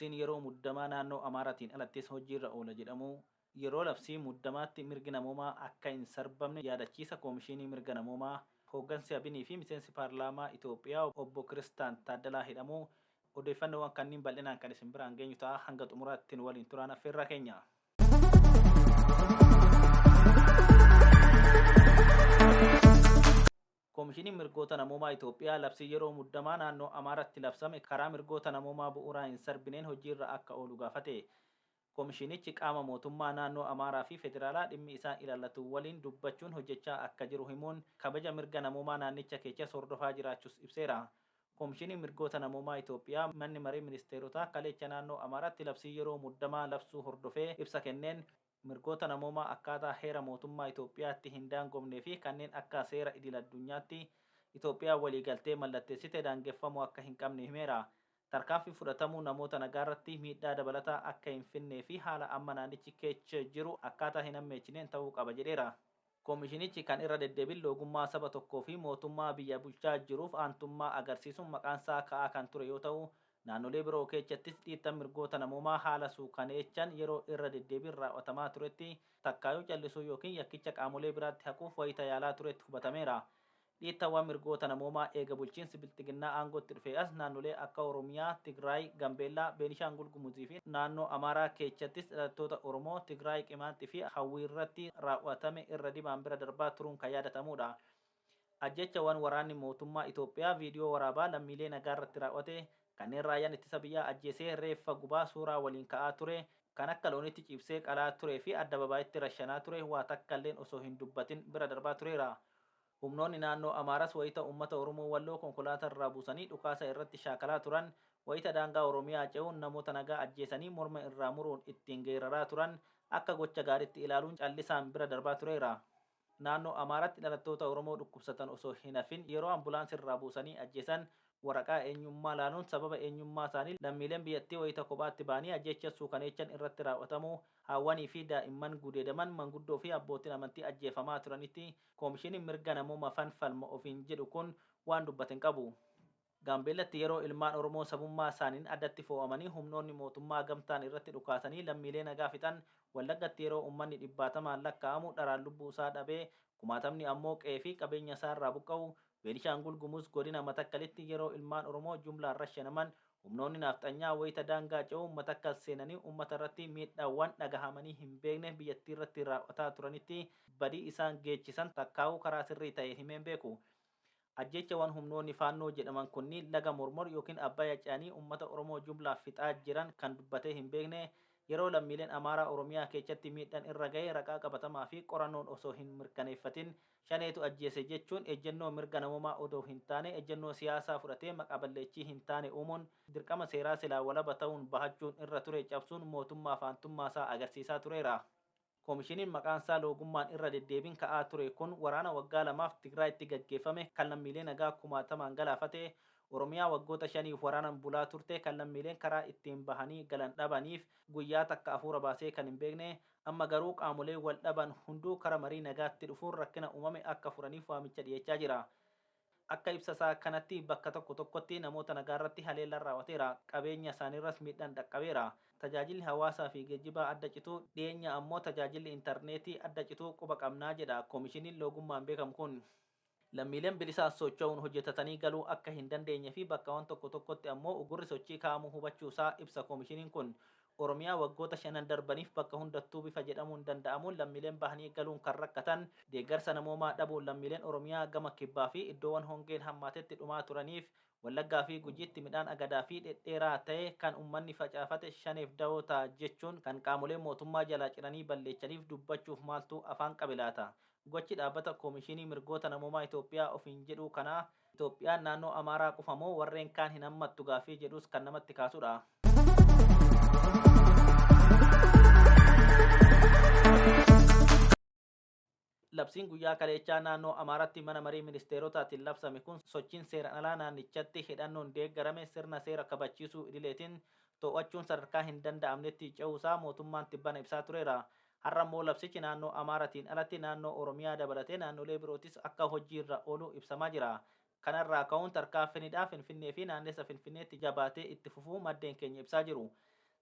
Labsiin yeroo muddamaa naannoo Amaaraatiin alattis hojiirra oola jedhamu, yeroo labsii muddamaatti mirgi namoomaa akka hin sarbamne yaadachiisa Koomishinii Mirga Namoomaa, hooggansi Abinii fi miseensi paarlaamaa Itoophiyaa obbo Kiristaan Taaddalaa hidhamuu, odeeffannoowwan kanneen bal'inaan kan isin biraan geenyu ta'a. Hanga xumuraatti nu waliin turaan affeerraa keenya. Koomishiniin Mirgoota Namoomaa Itoophiyaa labsii yeroo muddamaa naannoo Amaaratti labsame karaa mirgoota namoomaa bu'uuraa hin sarbineen hojiirra akka oolu gaafate. Komishinichi qaama mootummaa naannoo Amaaraa fi federaalaa dhimmi isaan ilaallatu waliin dubbachuun hojjechaa akka jiru himuun, kabaja mirga namoomaa naannicha keechas hordofaa jiraachuus ibseera. Komishiniin Mirgoota Namoomaa Itoophiyaa Manni Maree Ministeerotaa kaleecha naannoo Amaaraatti labsii yeroo muddamaa labsuu hordofee ibsa kenneen, mirgoota namoomaa akkaataa heera mootummaa Itoophiyaatti hin daangofnee fi kanneen akka seera idil-addunyaatti Itoophiyaan waliigaltee mallatteessite daangeffamuu akka hin qabne himeera. Tarkaanfii fudhatamu namoota nagaarratti miidhaa dabalataa akka hin finnee fi haala amma naannichi keecha jiru akkaataa hin hammeechineen ta'uu qaba jedheera. Komishinichi kan irra deddeebin loogummaa saba tokkoo fi mootummaa biyya bulchaa jiruuf aantummaa agarsiisuun maqaansaa ka'aa kan ture yoo ta'u, naannolee biroo keechattis dhiittan mirgoota namoomaa haala suukaneechan yeroo irra deddeebin raawwatamaa turetti takkaayuu callisuu yookiin yakkicha qaamolee biraatti haquuf wayita yaalaa turetti hubatameera. Dhiittaawwan mirgoota namoomaa eega bulchiinsi Bilxiginnaa aangootti dhufee as naannolee akka Oromiyaa, Tigraay, Gambeellaa, Beenishaangul Gumuzii fi naannoo Amaaraa keechattis dhalattoota Oromoo, Tigraay, Qimaanxi fi Hawwiirratti raawwatame irra dibaan bira darbaa turuun kan yaadatamuudha. Ajjeechawwan waraanni mootummaa Itoophiyaa viidiyoo waraabaa lammiilee nagaarratti raawwate, kanneen raayyaan ittisa biyyaa ajjeesee reeffa gubaa suuraa waliin ka'aa ture, kan akka looniitti ciibsee qalaa turee fi addababaayitti rashanaa ture waa takkalleen osoo hin dubbatin bira darbaa tureera. Humnoonni naannoo Amaaras wayita uummata Oromoo Walloo konkolaatarraa buusanii dhukaasa irratti shaakalaa turan, wayita daangaa Oromiyaa ce'uun namoota nagaa ajjeesanii morma irraa muruun ittiin geeraraa turan akka gocha gaariitti ilaaluun callisaan bira darbaa tureera. Naannoo Amaaratti dhalattoota Oromoo dhukkubsatan osoo hin hafin yeroo ambulaansirraa buusanii ajjeesan waraqaa eenyummaa laaluun sababa eenyummaa isaanii lammiileen biyyattii wayita kophaatti ba'anii ajjeecha suukaneechan irratti raawwatamu, haawwanii fi daa'imman gudeedaman, manguddoo fi abbootiin amantii ajjeefamaa turanitti Koomishiniin mirga namoomafan falma ofiin jedhu kun waan dubbate hin qabu. Gaambeellatti yeroo ilmaan Oromoo sabummaa isaaniin addatti foo'amanii humnoonni mootummaa gamtaan irratti dhukaasanii lammiilee nagaa fixan, Wallaggatti yeroo uummanni dhibbaatamaan lakkaa'amu dharaan lubbuusaa dhabee kumaatamni ammoo qe'ee fi qabeenyasaarraa buqqa'u, Beenishaangul Gumuz godina Matakkalitti yeroo ilmaan Oromoo jumlaan rashanaman, humnoonni naafxanyaa wayita daangaa ce'uun Matakkal seenanii uummatarratti miidhaawwan dhagahamanii hin beekne biyyattiirratti raawwataa turanitti badii isaan geechisan takkaawuu karaa sirrii ta'een himee hin beeku. Ajjeechawan humnoonni Faannoo jedhaman kunniin laga Mormor yookiin Abbaya ce'anii uummata Oromoo jumlaan fixaa jiran kan dubbatee hin beekne, yeroo lammiileen Amaaraa Oromiyaa keechatti miidhan irra gahe raqaa qabatamaa fi qorannoon osoo hin mirkaneeffatin Shaneetu ajjeese jechuun ejjennoo mirga namoomaa odoo hin taane ejjennoo siyaasaa fudhatee maqaballeechii hin taane uumuun dirqama seeraa silaa walaba ta'uun bahachuun irra ture cabsuun mootummaaf aantummaasaa agarsiisaa tureera. Komishiniin maqaansaa loogummaan irra deddeebin ka'aa ture kun waraana waggaa lamaaf Tigraayitti gaggeeffame kan lammiilee nagaa kumaatamaan galaafate, Oromiyaa waggoota shaniif waraanan bulaa turte kan lammiileen karaa ittiin bahanii galan dhabaniif guyyaa takka afuura baasee kan hin beekne, Amma garuu qaamoleen wal dhaban hunduu kara marii nagaatti dhufuun rakkina uumame akka furaniif waamicha dhiyeechaa jira. Akka ibsasaa kanatti bakka tokko tokkotti namoota nagaarratti haleellaan raawwateera, qabeenya isaaniirras miidhaan dhaqqabeera. Tajaajilli hawaasaa fi geejjibaa adda cituu, dhiyeenya ammoo tajaajilli intarneetii adda cituu quba qabnaa jedha komishiniin loogummaan beekamu kun. Lammiileen bilisaan socho'uun hojjetatanii galuu akka hin dandeenye fi bakkawan tokko tokkotti ammoo uggurri sochii kaa'amuu hubachuusaa ibsa komishiniin kun. Oromiyaa waggoota shanan darbaniif bakka hundattuu bifa jedhamuun danda'amuun lammiileen bahanii galuun kan rakkatan, deeggarsa namoomaa dhabuun lammiileen Oromiyaa gama Kibbaa fi iddoowwan hongeen hammaatetti dhumaa turaniif, Wallaggaa fi Gujiitti midhaan agadaa fi dhedheeraa ta'e kan ummanni facaafate Shaneef dawoo ta'a jechuun kan qaamoleen mootummaa jalaa ciranii balleechaniif dubbachuuf maaltu afaan qabe laata? Gochi dhaabbata Komishinii Mirgoota Namoomaa Itoophiyaa ofiin jedhuu kanaa Itoophiyaan naannoo Amaaraa qofa moo warreen kaan hin hammattu gaaffii jedhus kan namatti kaasudha. Labsiin guyyaa kaleechaa naannoo Amaaratti mana marii ministeerotaatiin labsame kun sochiin seeraan alaa naannichatti hidhannoon deeggarame sirna seera kabachiisuu idileetiin to'achuun sadarkaa hin danda'amnetti ce'uusaa mootummaan tibbana ibsaa tureera. Har'a immoo labsichi naannoo Amaaratiin alatti naannoo Oromiyaa dabalatee naannolee birootis akka hojiirra oolu ibsamaa jira. Kanarraa ka'uun tarkaanfiin hidhaa Finfinnee fi naannessa Finfinneetti jabaatee itti fufuu maddeen keenya ibsaa jiru.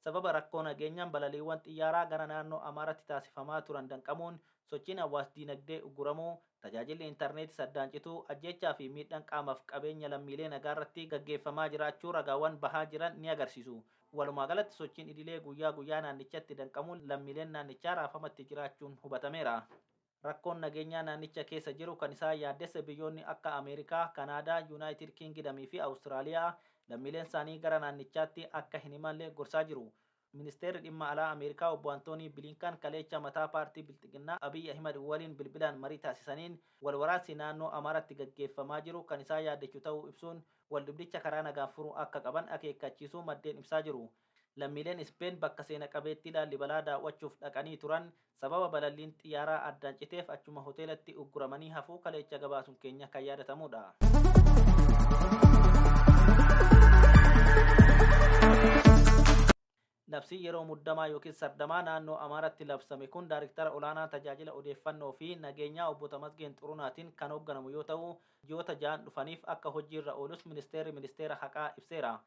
Sababa rakkoo nageenyaan balaliiwwan xiyyaaraa gara naannoo Amaaraatti taasifamaa turan danqamuun sochiin hawaas-diinagdee uguramuu, tajaajilli intarneetii saddaan cituu, ajjeechaa fi miidhaan qaamaaf qabeenya lammiilee nagaarratti gaggeeffamaa jiraachuu ragaawwan bahaa jiran ni agarsiisu. Walumaa galatti sochiin idilee guyyaa guyyaa naannichatti danqamuun lammiileen naannichaa raafamatti jiraachuun hubatameera. Rakkoon nageenyaa naannicha keessa jiru kan isaan yaaddesse biyyoonni akka Ameerikaa, Kanaadaa, Yuunaayitid Kiingidamii fi Awustiraaliyaa lammiileen isaanii gara naannichaatti akka hin imalle gorsaa jiru. Ministeerri dhimma alaa Ameerikaa obbo Antoonii Bilinkan kaleecha mataa paartii Bilxiginnaa Abiy Ahimad waliin bilbilaan marii taasisaniin wal waraansi naannoo Amaaraatti gaggeeffamaa jiru kan isaan yaaddechu ta'uu ibsuun waldhibdicha karaa nagaan furuu akka qaban akeekkachiisuu maddeen ibsaa jiru. Lammiileen Ispeen bakka seena qabeettii Laallibalaa daawwachuuf dhaqanii turan sababa balalliin xiyyaaraa addaan citeef achuma hoteelatti ugguramanii hafuu kaleecha gabaasuun keenya kan yaadatamudha. Labsiin yeroo muddamaa yookiin sardamaa naannoo Amaaratti labsame kun Daariktara Olaanaa Tajaajila Odeeffannoo fi Nageenyaa Obbo Tamasgeen Xurunaatiin kan hoogganamu yoo ta'u, ji'oota ja'an dhufaniif akka hojiirra oolus Ministeerri Ministeera Haqaa ibseera.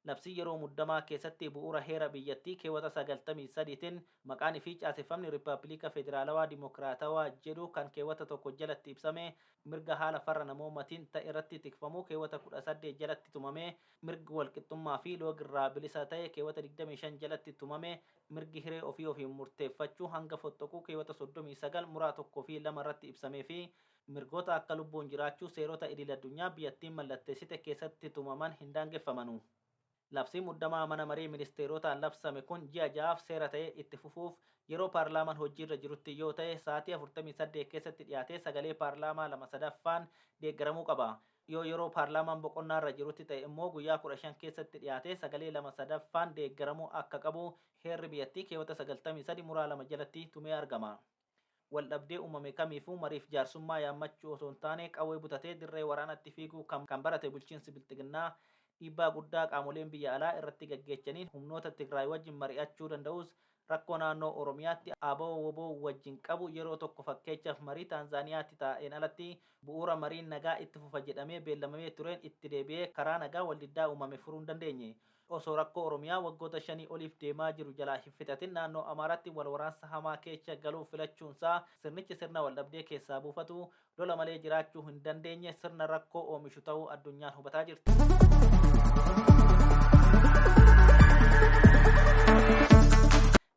Labsii yeroo muddamaa keessatti bu'uura heera biyyattii keewwata 93 tin maqaan fi caaseffamni Rippabiliika Federaalawaa Dimokiraatawaa jedhu kan keewwata 1 jalatti ibsame, mirga haala farra namoomatiin ta'erratti tikfamuu keewwata 18 jalatti tumame, mirgi walqixxummaa fi loogirraa bilisa ta'e keewwata 25 jalatti tumame, mirgi hiree ofii ofiin murteeffachuu hanga foxxoquu keewwata 39 muraa 1 fi 2 irratti ibsamee fi mirgoota akka lubbuun jiraachuu seerota idil-addunyaa biyyattiin mallatteessite keessatti tumaman hin daangeffamanu. Labsiin muddamaa mana marii ministeerotaan labsame kun ji'a ja'aaf seera ta'ee itti fufuuf yeroo paarlaamaan hojiirra jirutti yoo ta'e sa'aatii 48 keessatti dhiyaatee sagalee paarlaamaa lama sadaffaan deeggaramuu qaba. Yoo yeroo paarlaamaan boqonnaarra jirutti ta'e immoo guyyaa 15 keessatti dhiyaatee sagalee lama sadaffaan deeggaramuu akka qabu heerri biyyattii keewwata 93 muraa 2 jalatti tumee argama. Waldhabdee uumame kamiifuu mariif jaarsummaa yaammachuu osoo hin taane qawwee butatee dirree waraanatti fiiguu kan barate bulchiinsi Bilxiginnaa dhiibbaa guddaa qaamoleen biyya alaa irratti gaggeechaniin humnoota Tigraay wajjin mari'achuu danda'us rakkoo naannoo Oromiyaatti ABO-wbo wajjin qabu yeroo tokko fakkeechaaf marii Taanzaaniyaatti taa'een alatti bu'uura mariin nagaa itti fufa jedhamee beellamamee tureen itti deebi'ee karaa nagaa waldiddaa uumame furuu hin dandeenye. Osoo rakkoo Oromiyaa waggoota shanii oliif deemaa jiru jalaa hin fixatin naannoo Amaaraatti wal waraansa hamaa keecha galuu filachuunsaa sirnichi sirna waldhabdee keessaa buufatu, lola malee jiraachuu hin dandeenye, sirna rakkoo oomishu ta'uu addunyaan hubataa jirti.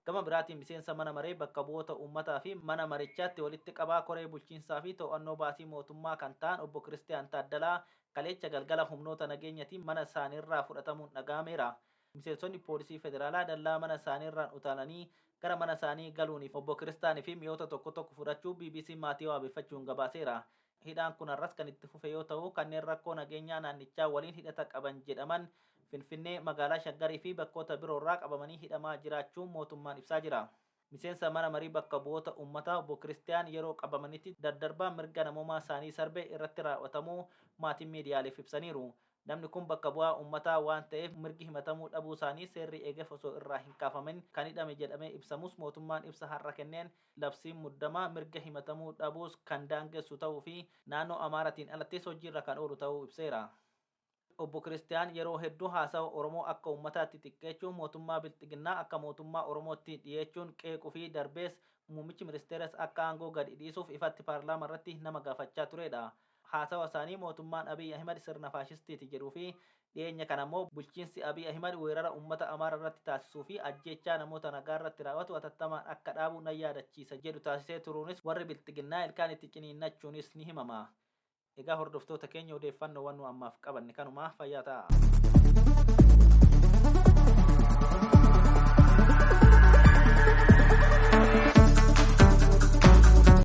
Gama biraatiin miseensa mana maree bakka bu'oota uummataa fi mana marichaatti walitti qabaa koree bulchiinsaa fi to'annoo baasii mootummaa kan ta'an obbo Kiristiyaan Taaddalaa kaleecha galgala humnoota nageenyatiin mana isaaniirraa fudhatamuun dhaga'ameera. Miseensonni poolisii federaalaa dallaa mana isaaniirraan utaalanii gara mana isaanii galuun obbo Kiristaanii fi mi'oota tokko tokko fudhachuu BBCn maatii waabeffachuun gabaaseera. Hidhaan kun har'as kan itti fufe yoo ta'u, kanneen rakkoo nageenyaa naannichaa waliin hidhata qaban jedhaman Finfinnee, magaalaa Shaggarii fi bakkoota biroorraa qabamanii hidhamaa jiraachuu mootummaan ibsaa jira. Miseensa mana marii bakka bu'oota uummataa obbo Kiristiyaan yeroo qabamanitti daddarbaan mirga namoomaa isaanii sarbe irratti raawwatamuu maatiin miidiyaaleef ibsaniiru. Namni kun bakka bu'aa uummataa waan ta'eef mirgi himatamuu dhabuusaanii seerri eegef osoo irraa hin kaafamin kan hidhame jedhamee ibsamus mootummaan ibsa har'a kenneen labsiin muddamaa mirga himatamuu dhabuus kan daangessu ta'uu fi naannoo Amaaratiin alattis hojiirra kan oolu ta'uu ibseera. Obbo Kiristiyaan yeroo hedduu haasawa Oromoo akka uummataatti xiqqeechuun mootummaa Bilxiginnaa akka mootummaa Oromootti dhiyeechuun qeequu fi darbees muummichi ministeeras akka aangoo gadi dhiisuuf ifatti paarlaamaarratti nama gaafachaa tureedha. Haasawa isaanii mootummaan Abiy Ahimad sirna faashistiiti jedhuu fi dhiyeenya kana immoo bulchiinsi Abiy Ahimad weerara uummata Amaara irratti taasisuu fi ajjeechaa namoota nagaa irratti raawwatu atattamaan akka dhaabu nan yaadachiisa jedhu taasisee turuunis warri Bilxiginnaa ilkaan itti ciniinnachuunis ni himama. Egaa hordoftoota keenya odeeffannoowwan nu ammaaf qabanne kanuma, fayyaa ta'aa.